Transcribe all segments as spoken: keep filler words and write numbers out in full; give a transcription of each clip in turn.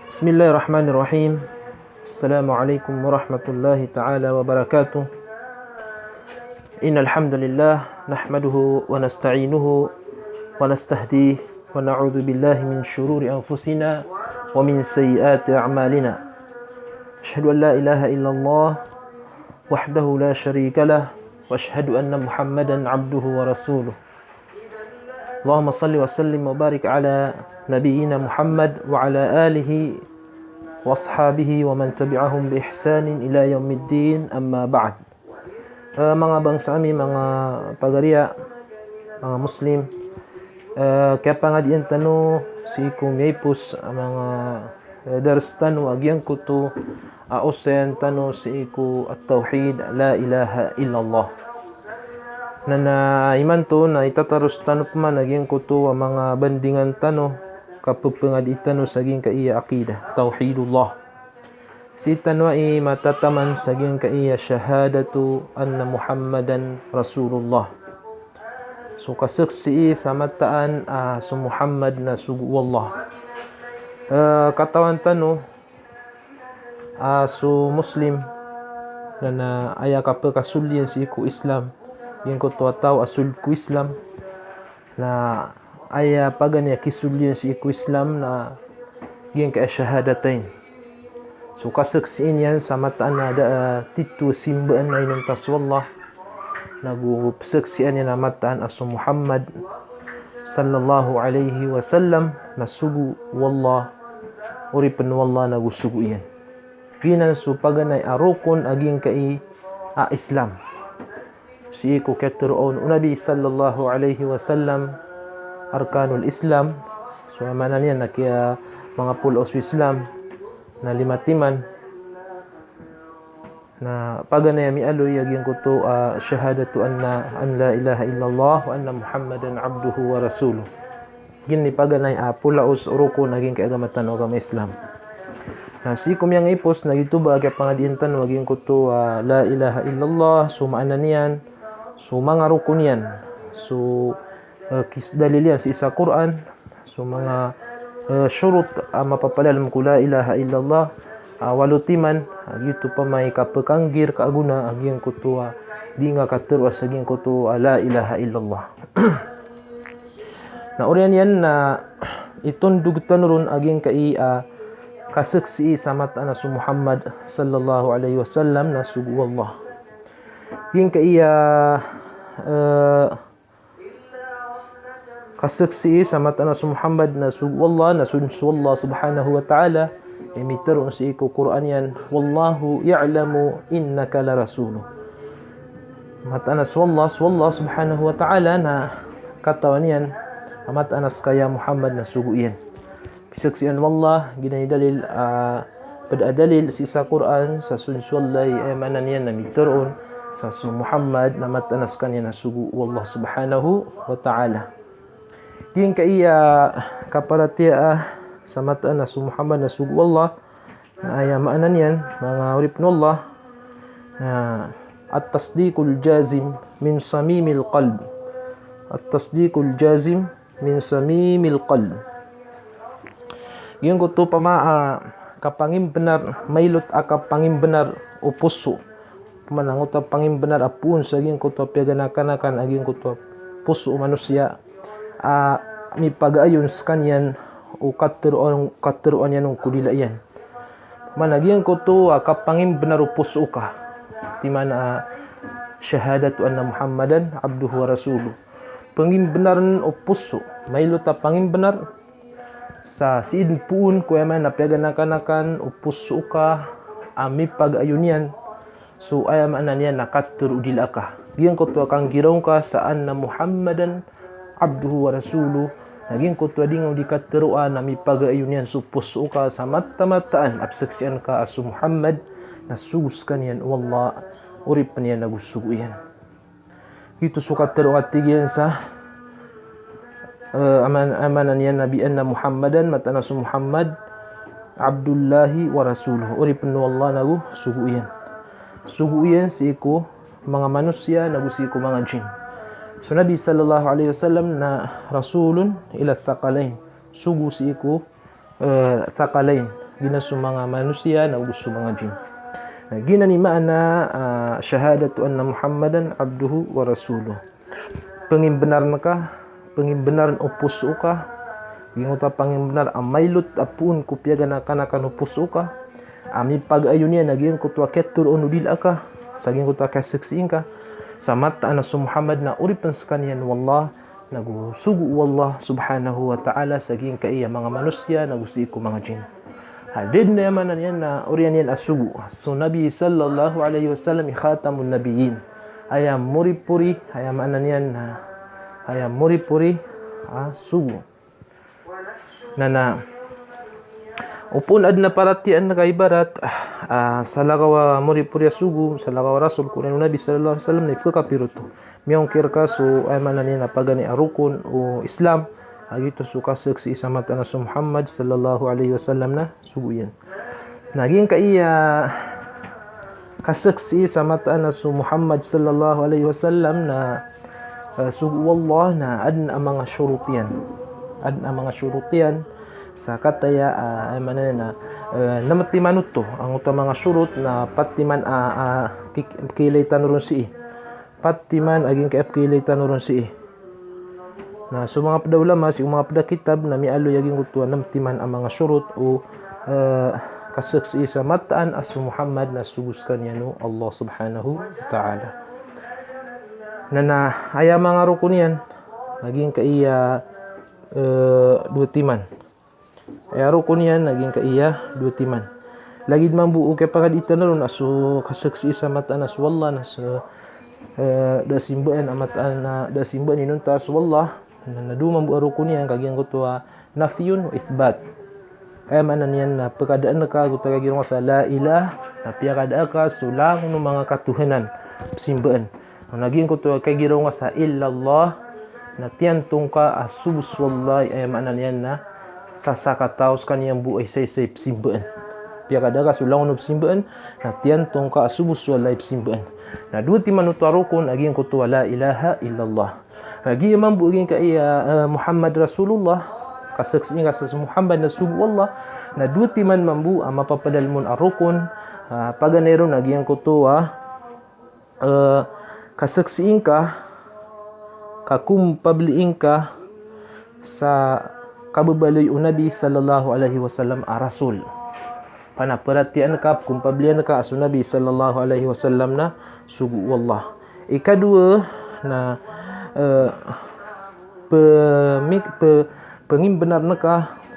بسم الله الرحمن الرحيم. السلام عليكم ورحمة الله تعالى وبركاته. إن الحمد لله نحمده ونستعينه ونستهديه ونعوذ بالله من شرور أنفسنا ومن سيئات أعمالنا. أشهد أن لا إله إلا الله وحده لا شريك له وأشهد أن محمدا عبده ورسوله. اللهم صل وسلم وبارك على نبينا محمد وعلى آله وأصحابه ومن تبعهم بإحسان إلى يوم الدين، أما بعد. Eh, manga bangsa ami, manga pagariya, manga Muslim, eh, kiyapangadian tano sii ko miyaipos a manga eh, dars tano a giyangkoto a osayan tano sii ko at-tawhid, la ilaha illallah. Na, na imanto na itataros tano pman a giyangkoto a manga bandingan tano, kapepangadi tano sa giyangkaiya aqidah, tawhidullah. Sii tano ai matataman sa giyangkaiya shahadatu anna Muhammadan Rasulullah. So kasaksii sa mataan a so Muhammad na sogo o Allah. Eh, katawan tano a so Muslim na, na aya kapekasold iyan sii ko Islam, giyangkoto a taw a sold ko Islam, na aya paganay a kisold iyan sii ko Islam na giyangkai a shahadatain. So kasaksii niyan sa mataan a da a titho a simbaan a inonta so Allah, nago pesaksian iyan a mataan a so Muhammad sallallahu alaihi wasallam na sogo o Allah, oripen o Allah nago sogo iyan. Giyanan so paganay a rokon a giyangkai a Islam. Sii ko kiyatero on o Nabi sallallahu alaihi wasallam, arkanul Islam, so aya maana niyan na kiya manga polo so Islam, na lima timan, na paganay a miyaaloy a giyangkoto a shahadatu anna, an la ilaha illallah wa anna Muhammadan abduhu wa rasuluh. Giyanan i paganay a polo o rokon a giyangkai a agama tano a agama Islam. Na sii ko miyangaipos na giyoto ba a kiyapangadian tano a giyangkoto a la ilaha illallah, so maana niyan, so manga rokon iyan, so, eh, kis-, dalil iyan sii sa Qur'an, so manga, eh, shurut a mapapalalem ko la ilaha illallah, a walo timan, a giyoto pman i kapekanggir ka agona a giyangkoto a di nga kateroa sa giyangkoto a la ilaha illallah. Na oriyan iyan na itondog tano ron a giyangkai a kasaksii sa mataan a so Muhammad sallallahu alaihi wasallam na sogo o Allah. Giyangkai a, eh, kasaksii sa mataan a so Muhammad na sogo o Allah, na so, so Allah subhanahu wa ta'ala, i mitero sii ko Qur'an iyan, "Wallahu ya'lamu innaka larasuluh." Mataan a so Allah, so Allah subhanahu wa ta'ala na katawan iyan a mataan a sekaya Muhammad na sogo iyan. Pisaksian o Allah, giyanan i dalil, ah, ped a dalil sii sa Qur'an, sa so, so Allah i, eh, maana niyan na mitero on, sa so Muhammad na mataan a sekaniyan na sogo o Allah subhanahu wa ta'ala. Giyangkai a kaparatiyaya sa mataan a so Muhammad na sogo o Allah, na aya maana niyan, manga oripen o Allah, na at-tasdiqul jazim min samimil qalb. At-tasdiqul jazim min samimil qalb. Giyangkoto pama, ah, kapangimbenar, mailot a kapangimbenar o poso. Pama na ngoto a pangimbenar a poon sa giyangkoto a piyaganakanakan a giyangkoto a poso o manosiya a mipagaayon sekaniyan o kateroan, kateroan iyan o kodila iyan. Maana giyangkoto a kapangimbenar o poso oka. Di maana a shahadatu anna Muhammadan abduhu wa rasuluh. Pangimbenaren o poso, mailot a pangimbenar sa sii den poon ko aya maana a piyaganakanakan o poso oka a mipagaayon iyan. So aya maana niyan na katero o dila ka. Giyangkoto a kanggiraw ngka sa anna Muhammadan abduhu wa rasuluh, na giyangkoto a di nga o di kateroa na mipagaayon iyan so poso oka sa matamataan a pesaksian ka a so Muhammad na sogo sekaniyan o Allah, oripen iyan ago sogo iyan. Giyoto so katero a tig iyan sa, eh, aman-, aya maana niyan na bi anna Muhammadan, mataan a so Muhammad, abdullahi wa rasuluh, oripen o Allah nago sogo iyan. Sogo iyan sii ko manga manosiya nago sii ko manga jinn. So Nabi sallallahu alaihi wasallam na rasulun ila thaqalain. Sogo sii ko, eh, thaqalain. giyanan so manga manosiya nago so manga jinn. Na giyanan i maana, ah, shahadatu anna Muhammadan abduhu wa rasuluh. Pangimbenar ngka, pangimbenar o poso ka, giyangkoto a pangimbenar a mailot a poon ko piyaganakanakan o poso ka, a mipagayon iyan a giyangkoto a kiyatoroon o dila ka, sa giyangkoto a kasaksiin ka sa mataan a so Muhammad na oripen sekaniyan o Allah, nago sogo o Allah subhanahu wa ta'ala sa giyangkaya manga manosiya nago sii ko manga jinn. Ha, da den a aya maana niyan na oriyan iyan a sogo. So Nabi sallallahu alaihi wasallam i khatamun nabiyyin. Aya moripori, aya maana niyan na aya moripori a sogo. Na, na opama aden a paratiyayaan ka ibarat, ah, salakaw a moripori a sogo, salakaw a rasul, ko ino Nabi sallallahu alaihi wasallam na ipekakapir oto. Miyangkir ka so, aya maana niyan na paganay a rokon o Islam, a giyoto so kasaksii sa mataan a so Muhammad sallallahu alaihi wasallam na sogo iyan. Na giyangkaya kasaksii sa mataan a so Muhammad sallallahu alaihi wasallam na, eh, sogo o Allah na aden a manga shurut iyan. Aden a manga shurut iyan sa kataya, ah, aya maana niyan na, eh, nem timan oto. Angkoto a manga shurut na pat timan a, ah, ki-, kiilay tano ron sii. Pat timan a giyangkaya pekiilay tano ron sii. Na so manga ped a ulama, sii ko manga ped a kitab na miyaaloy a giyangkoto a nem timan a manga shurut o, eh, kasaksii sa mataan a so Muhammad na sogo sekaniyan o Allah subhanahu wa ta'ala. Na, na aya manga rokon iyan na giyangkaya, eh, dowa timan. Aya rokon iyan na giyangkaya dowa timan. Lagid mambo o kiyapangadi tano ron a so kasaksii sa mataan a so Allah na so, eh, da a simbaan a mataan a, da a simbaan inonta a so Allah. Na, na dowa mambo a rokon iyan ka giyangkoto a nafyun wa ithbat. Aya maana niyan na pekadaan ka giyangkoto a kagiya ron sa la ilaha, na piyakada ka so langon o manga katohanan pesimbaan. Na giyangkoto a kagiya ron sa illallah, na tiyantong ka a sobo so Allah, aya maana niyan na sasakataw sekaniyan bo a isaisa i pesimbaan. Piyakada ka so langon o pesimbaan, na tiyantong ka a sobo so Allah i pesimbaan. Na dowa timan oto a rokon a giyangkoto a la ilaha illallah. Na giya mambo a giyangkaya, eh, Muhammad Rasulullah, kasaksii ngka sa so Muhammad na sogo o Allah, na dowa timan mambo a mapapadalem on a rokon, ah, paganay ron a giyangkoto a, eh, kasaksii ngka, kakompabli ngka sa kababaloy o Nabi sallallahu alaihi wasallam a rasul. Opama na paratiyayaan ka, pekompablian ka a so Nabi sallallahu alaihi wasallam na sogo o Allah. Ikadowa na, eh, pemi-, pe-, pengimbenar ngka,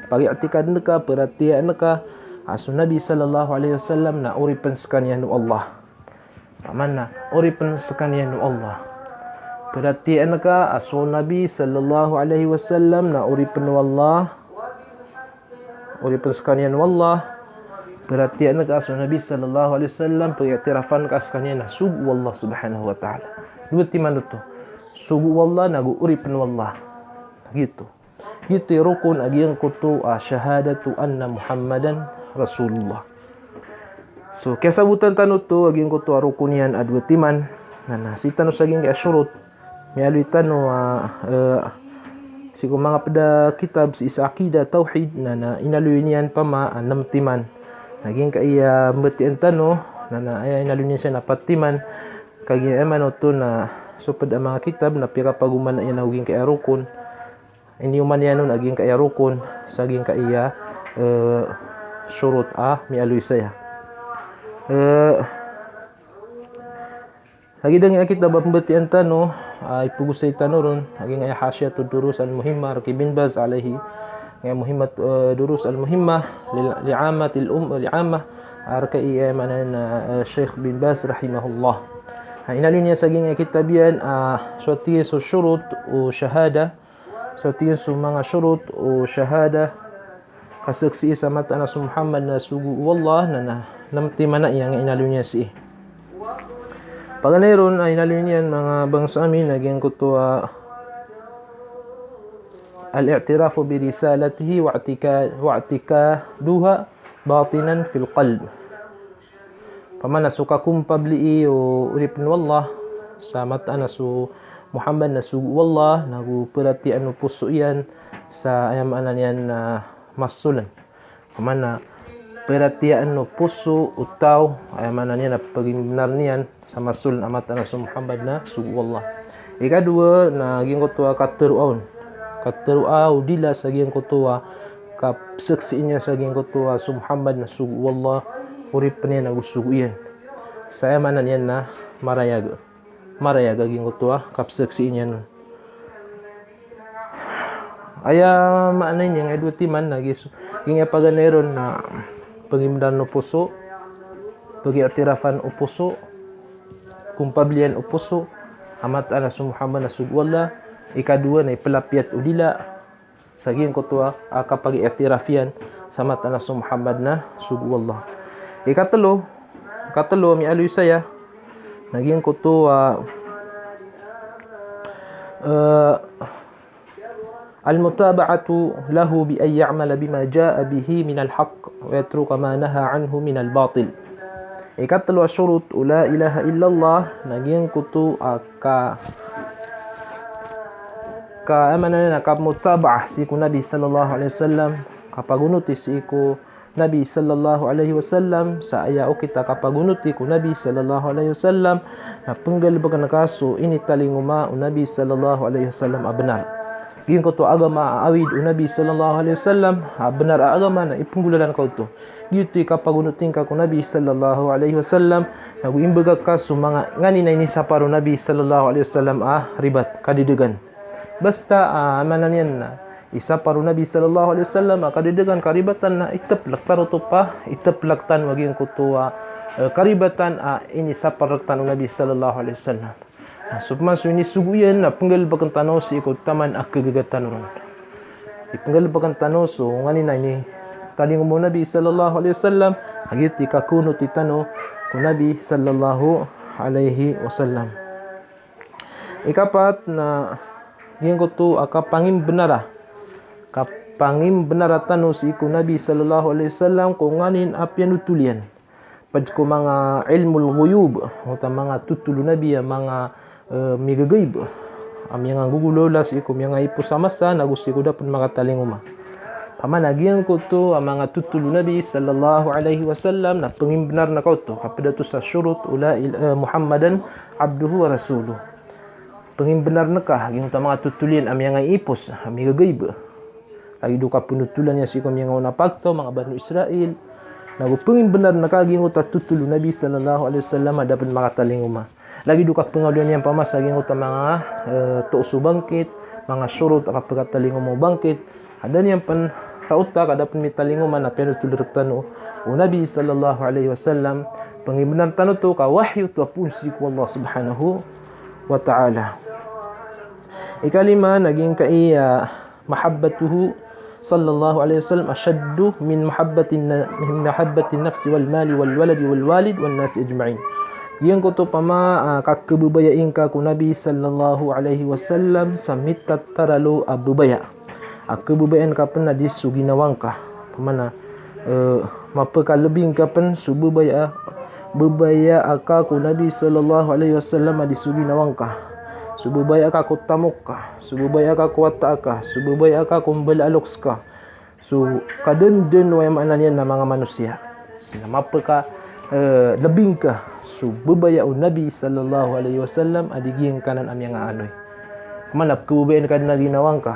pag-i'tikad ngka, paratiyayaan ka a so Nabi sallallahu alaihi wasallam na oripen sekaniyan o Allah. Opama na oripen sekaniyan o Allah. Paratiyayaan ka a so Nabi sallallahu alaihi wasallam na oripen o Allah. Oripen sekaniyan o Allah. Paratiyayaan ka a so Nabi sallallahu alaihi wasallam, pag-i'tirafan ka sekaniyan na sogo o Allah subhanahu wa ta'ala. Dowa timan oto. Sogo o Allah nago oripen o Allah. Giyoto. Giyoto i rokon a giyangkoto a shahadatu anna Muhammadan Rasulullah. So, kiyasabotan tano oto a giyangkoto a rokon iyan a dowa timan. Na, na sii tano sa giyangkaya shurut. Miyaaloy tano a, eh, sii ko manga ped a kitab sii sa aqida tawhid, na, na inaloy niyan opama a nem timan. Na giyangkaya mbatiyan tano, na, na aya inaloy niyan siya na pat timan. Kagiya aya maana oto na so ped a manga kitab na piyakapagoman iyan ago giyangkaya rokon. Iniyoman iyan on a giyangkaya rokon sa giyangkaya, eh, shurut a miyaaloy saya. Eh, Lagid angkaya kitab a pembatian tano, ah, ipegosay tano ron, lagid angkaya Hashiyatud Durus Al-Muhimmah, rk i Bin Baz alayhi, angkaya Muhimmat, eh, Durus Al-Muhimmah, li, li ammatil um, li ammah, ah, rk i, eh, maana niyan, eh, Sheikh Bin Baz rahimahullah. Ah, inaloy niyan sa giyangkaya kitab iyan, ah, so tig iyan so shurut o shahada, so tig iyan so manga shurut o shahada, kasaksii sa mataan a so Muhammad na sogo o Allah, na, na, na matiman a aya inaloy niyan sii. Paganay ron a inaloy niyan manga bangsa ami na giyangkoto a al-i'tirafu bi risalatihi wa i'tika-, wa i'tikaduha batinan fil qalb. Pamana so kakompablii o oripen o Allah, sa mataan a so Muhammad na sogo o Allah, nago paratiyayaan o poso iyan sa aya maana niyan na masolan. Pamana, paratiyayaan o poso o taw, aya maana niyan na pagimbenar iyan sa masoln a mataan a so Muhammad na sogo o Allah. Ikadowa na giyangkoto a kateroa on. Kateroa o dila sa giyangkoto a kapsaksii niyan sa giyangkoto a so Muhammad na sogo o Allah, oripen iyan ago sogo iyan. Sa aya maana niyan na marayag. Marayag a giyangkoto a kapsaksii niyan on. Aya maana niyan a dowa timan na giya so, giya paganay ron na pagimbenar o poso, pagiitirafan o poso, kompabliyan o poso a mataan a so Muhammad na sogo o Allah. Ikadowa na ipelapiyat o dila sa giyangkoto a kapagiitiraf iyan sa mataan a so Muhammad na sogo o Allah. Ikatelo, ikatelo a miyaaloy saya na giyangkoto a, eh, al-mutaba'atu lahu bi an ya'mala bima ja'a bihi minal haqq wa yatruka ma naha anhu minal batil. Ikatelo a shurut o la ilaha illallah na giyangkoto a ka, ka, aya maana niyan na kamutaba'ah sii ko Nabi sallallahu alaihi wasallam, kapagonoti sii ko Nabi sallallahu alaihi wasallam, sa aya okit a kapagonoti ko Nabi sallallahu alaihi wasallam na penggalebeken ka so initalingoma o Nabi sallallahu alaihi wasallam a benar. Giyangkoto a agama a awid o Nabi sallallahu alaihi wasallam a benar a agama na ipenggolalan ka oto. Giyoto i kapagonoti ngka ko Nabi sallallahu alaihi wasallam, nago imbegak ka so manga nganin a inisapar o Nabi sallallahu alaihi wasallam a ribat, kadedegan. Basta, ah, maana niyan na isapar o Nabi sallallahu alaihi wasallam a kadedegan, karibatan na iteplek tano oto pa, iteplek tano a giyangkoto a, eh, karibatan a inisapar rektano o Nabi sallallahu alaihi wasallam. Na so pman so inisogo iyan na penggalebeken tano sii ko taman a kegaga tano ron. Ipenggalebeken tano so nganin a initalingoma o Nabi sallallahu alaihi wasallam, a giyoto i kakonoti tano ko Nabi sallallahu alaihi wasallam. Ikapat na giyangkoto a kapangimbenara. Kapangimbenara tano sii ko Nabi sallallahu alaihi wasallam ko nganin a piyanotol iyan. Ped ko manga ilmul ghuyub, ota manga totol o Nabi a manga, eh, migagaib. A miyanggogolawla sii ko miyangaipos a masa, nago sii ko da pen makatalingoma. Pamana giyangkoto a manga totol o Nabi sallallahu alaihi wasallam na pengimbenar ngka oto, kaped oto sa shurut o la il-, eh, Muhammadan abduhu wa rasuluh. Pengimbenar ngka giyangkoto a manga totol iyan a miyangaipos, a migagaib. Lagid o kapenotolan iyan sii ko miyangaona a pagtaw, manga Banu Israil. Nago pengimbenar ngka giyangkoto a totol o Nabi sallallahu alaihi wasallam a da pen makatalingoma. Lagid o kapengaloyan iyan pamasa giyangkoto a manga, eh, toos o bangkit, manga shurut a kapekatalingoma o bangkit. A da niyan pen raota ka da pen mitalingoma na piyanotol rektano o Nabi sallallahu alaihi wasallam. Pengimbenar tano oto ka wahyu oto a poon sii ko Allah subhanahu wa ta'ala. Ikalima na giyangkai a mahabbatuhu sallallahu alaihi wasallam ashaddu min mahabbatin na-, min mahabbatin nafsi wal mali wal waladi wal walid wan nasi ajma'in. Giyangkoto pama, ah, kakebebayai ngka ko Nabi sallallahu alaihi wasallam sa mitataralo a bebaya. A kebebayaan ka pen a di so ginawa ngka. Pamana, eh, mapekalebi ngka pen so bebaya, bebaya aka ko Nabi sallallahu alaihi wasallam a di so ginawa ngka. So bebaya aka ko tamok ka, so bebaya aka ko wata aka, so bebaya aka ko mbala a loks ka. So kadenden o aya maana niyan na manga manosiya. Na mapeka, eh, lebi ngka so bebaya o Nabi sallallahu alaihi wasallam a di giyangkanan a miyangaaloy. Pamana pekebebayaan ka den a ginawa ngka,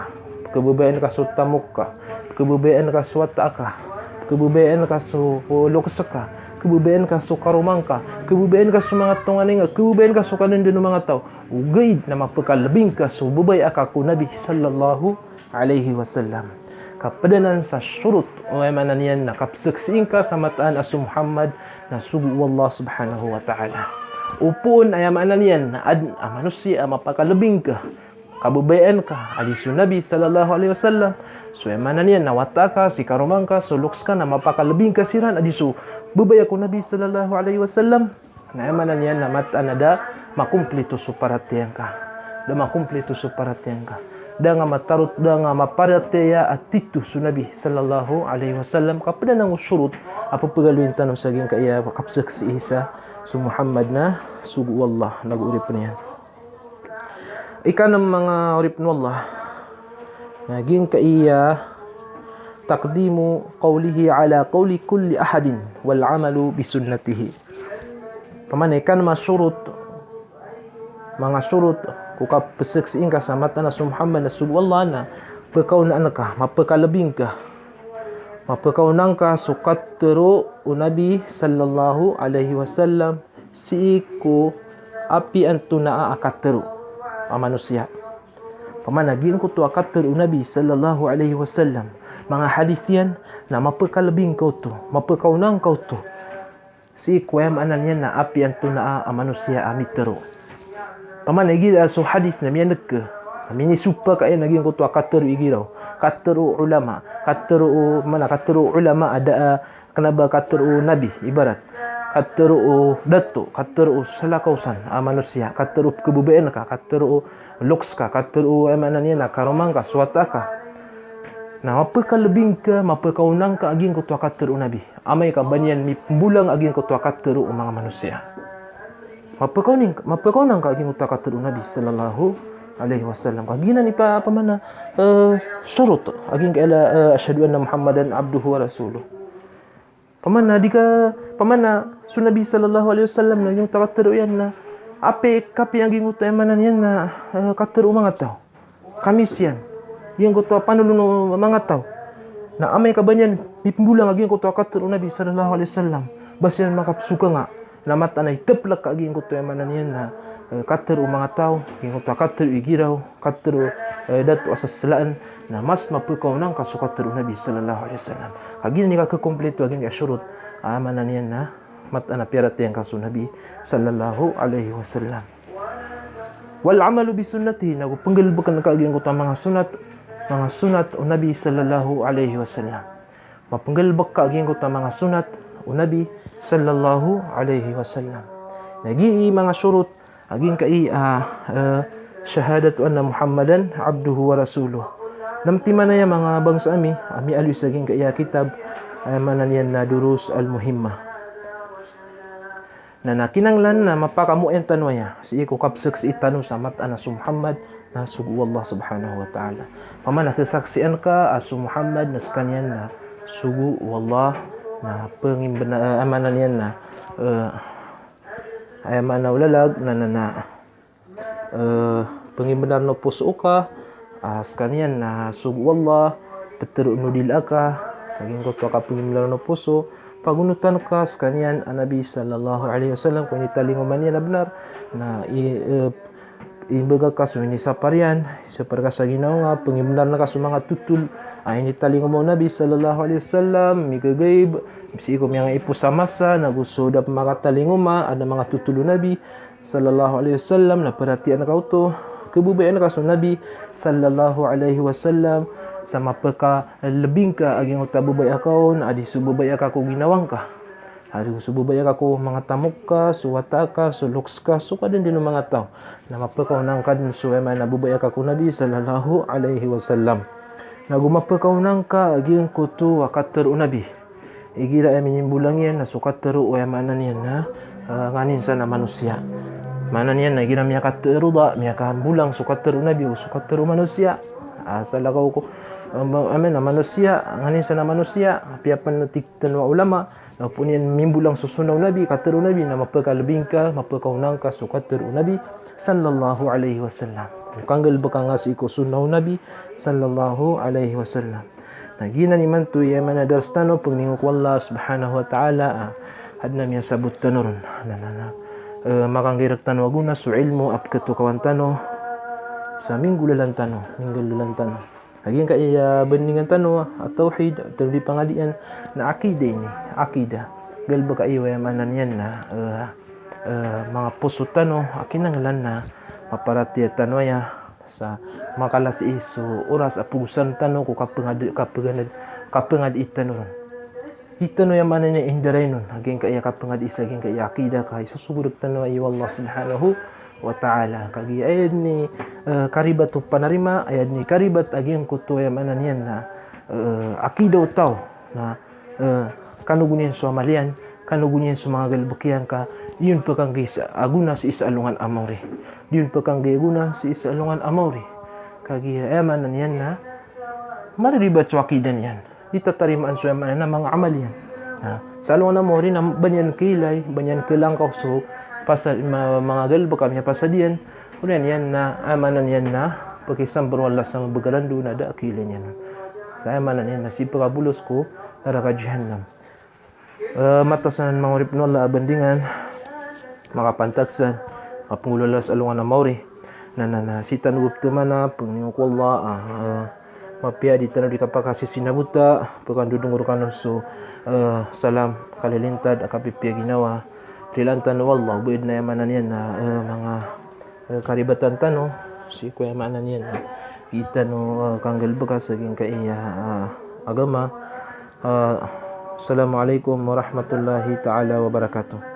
pekebebayaan ka so tamok ka, pekebebayaan ka so wata aka, pekebebayaan ka so, o, loks ka, pekebebayaan ka so karoma ngka, pekebebayaan ka so manga tonganay nga, pekebebayaan ka so kadenden o manga taw. Ogaid na mapekalebi ngka so bebaya aka ko Nabi sallallahu alaihi wasallam. Kaped anan sa shurut o aya maana niyan na kapsaksii ngka sa mataan a so Muhammad na sogo o Allah subhanahu wa ta'ala. Opama on aya maana niyan na aden a manosiya a mapekalebi ngka, kabebayaan ka a di so Nabi sallallahu alaihi wasallam. So aya maana niyan na wata aka, si karoma ngka, so loks ka na mapekalebi ngka siran a di so bebaya ko Nabi sallallahu alaihi wasallam. Na aya maana niyan na mataan a da makomplito so paratiyaya ngka. Da makomplito so paratiyaya ngka. Da nga matarot, da nga maparatiyaya a tito so Nabi sallallahu alaihi wasallam. Kaped anan o shurut a pepegaloyin tano sa giyangkaya kapsaksii sa so Muhammad na sogo o Allah nago oripen iyan. Ikanem, manga oripen o Allah, na giyangkaya Taqdimu qawlihi ala qawli kulli ahadin wal amalu bi sunnatihi. Pamana i kan manga shurut, manga shurut ko kapsaksi ingka sa mataan a so Muhammad na sogo o Allah na pkaonaan ka, mapkalbing ka, mapkaonaan ka so katharo o Nabi sallallahu alaihi wasallam sii ko apiya antonaa a katharo a manosiya. Pamana giyangkoto a katharo o Nabi sallallahu alaihi wasallam, manga hadith iyan, na mapkalbing ka oto, mapkaonaan ka oto sii ko aya maana niyan na apiya antonaa a manosiya a mitharo. Pamana igira so hadith na miyaneg ka, na minisopak aya na giyangkoto a katharo igira o, katharo o ulama, katharo o, pamana katharo o ulama a da a kna ba katharo o Nabi, ibarat katharo o dato, katharo o salakaw san a manosiya, katharo o pkhababayaan ka, katharo o looks ka, katharo o aya maana niyan na karoma ngka, so wata ka. Na mapkalbing ka, mapkaonaan ka a giyangkoto a katharo o Nabi. Amay ka ba niyan mipmbolang a giyangkoto a katharo o manga manosiya, mapkaonaan, mapkaonaan ka a giyangkoto a katharo o Nabi sallallahu alaihi wasallam. Ka giyanan i pa, pamana, eh, shurut a giyangkaya, eh, ashhadu anna Muhammadan abduhu wa rasuluh. Pamana di ka, pamana so Nabi sallallahu alaihi wasallam na giyangkoto a katharo iyan na apiya, kapiya giyangkoto aya maana niyan na, eh, katharo o manga taw. Kamis iyan giyangkoto a panolon o manga taw. Na amay ka ba niyan mipmbolang a giyangkoto a katharo o Nabi sallallahu alaihi wasallam, ba siran makapsokanga. Na mataan a itaplak ka a giyangkoto aya maana niyan na, eh, katharo o manga taw, giyangkoto a katharo igira o, katharo o, eh, dato a sasalaan, na mas mapkaonaan ka so katharo o Nabi sallallahu alaihi wasallam. Ka giyanan i kakhakomplito a giyangkaya shurut a maana niyan na mataan a piyaratiyaya ngka so Nabi sallallahu alaihi wasallam. Wal amalu bi sunnatihi, nago pnggalbkn ka a giyangkoto a manga sunnat, manga sunnat o Nabi sallallahu alaihi wasallam. Mapnggalbk ka a giyangkoto a manga sunnat o Nabi sallallahu alaihi wasallam. Na giya i manga shurut a giyangkai a, eh, shahadatu anna Muhammadan abduhu wa rasuluh. Na mtiman aya manga bangsa ami, ami aloy sa giyangkai a kitab, aya maana niyan na Durus al-Muhimmah. Na, na kinanglan na mapakamoayan tano aya sii ko kapsaksii tano sa mataan a so Muhammad na sogo o Allah subhanahu wa ta'ala. Pamana sasaksian ka a so Muhammad na skaniyan na sogo o Allah, na pngimbna, eh, aya maana niyan na, eh, aya maana o lalag na, na, na, eh, pngimbnar o poso ka a skaniyan na sogo o Allah, ptharoon o dila ka sa giyangkoto a kapngimbnar o poso, pagonotan ka skaniyan a Nabi sallallahu alaihi wasallam ko initalingoma niyan a bnar, na i, eh, imbga ka so inisapar iyan, isapar ka sa ginawa nga, pngimbnar ka so manga thotol a initalingoma o Nabi sallallahu alaihi wasallam, migagaib, sii ko miyangaipo sa masa, nago so da pn makatalingoma a da manga thotol o Nabi sallallahu alaihi wasallam, na paratiyayaan ka oto, khababayaan ka so Nabi sallallahu alaihi wasallam, sa mapkalbing ka a giyangkoto a babaya ka on, a di so babaya ka ko ginawa ngka, a di so babaya ka ko manga tamok ka, so wata ka, so looks ka, so kadndn o manga taw. Na mapkaonaan ka dn so aya maana babaya ka ko Nabi sallallahu alaihi wasallam. Nago mapkaonaan ka a giyangkoto a katharo o Nabi igira aya minimbolang iyan na so katharo o aya maana niyan na, eh, nganin san a manosiya. Maana niyan na igira miyakatharoda, miyakambolang so katharo o Nabi o so katharo o manosiya, a salakaw ko, eh, ma-, amin a manosiya, nganin san a manosiya, apiya pn tig tano a ulama, na opama niyan mimbolang so sunnah o Nabi, katharo o Nabi, na mapkalbing ka, mapkaonaan ka so katharo o Nabi sallallahu alaihi wasallam. Kanggalbka nga sii ko sunnah o Nabi sallallahu alaihi wasallam. Na giyanan imanto i aya maana dars tano, pangni ko Allah subhanahu wa ta'ala, ah, adn a miyasabot tano ron. Na, na, na, eh, makanggay rktano a gona so ilmo a pkatokawan tano sa minggolalan tano, minggolalan tano. Lagid angkaya bandingan tano a tawhid, tano di pangadian, na akida ini, akida. Galbka iyo aya maana niyan na, eh, eh, manga poso tano a kinanglan na maparatiyaya tano aya sa makala sii so oras a pogosan tano ko kapngad-, kapngad-, kapngadi tano ron. Di tano aya maana niyan indaray on a giyangkaya kapngadi sa giyangkaya akida ka isosogod rktano aya o Allah subhanahu wa ta'ala. Kagiya aya dn i, eh, karibat o panarima, aya dn i karibat a giyangkoto aya maana niyan na, eh, akida o taw na, eh, kanogon iyan so amal iyan, kanogon iyan so manga galbk iyan ka, di on pkanggay sa a gona sii sa alongan a maori. Di on pkanggay a gona sii sa alongan a maori. Kagiya aya maana niyan na mariribat so akida niyan. di tatarimaan so aya maana niyan na manga amal iyan. Na sa alongan a mawri na ba niyan kailay, ba niyan kalangkaw so pasad, ma-, manga galbk a miyapasad iyan. Oriyan iyan na aya maana niyan na pakisambar o Allah sa mabagaran doon a da a kailay niyan. Sa aya maana niyan na sii pkabolos ko naraka jahannam. Eh, mataan a manga oripn o Allah a bandingan, makapantag san, mapnggolawla sa alongan a mawri. Na, na, na, sii tano bo ptharoon a pangni ko Allah, ah, ah, mapiya di tano di kapakasisinabota, pkandodongor kano so, eh, salam, kalilintad, a kapipiya ginawa. Rilaan tano o Allah, bo idn aya maana niyan na, eh, manga, eh, karibatan tano, sii ko aya maana niyan na, di tano, eh, kanggalbka sa giyangkaya, eh, agama. Eh, Assalamualaikum warahmatullahi taala wabarakatuh.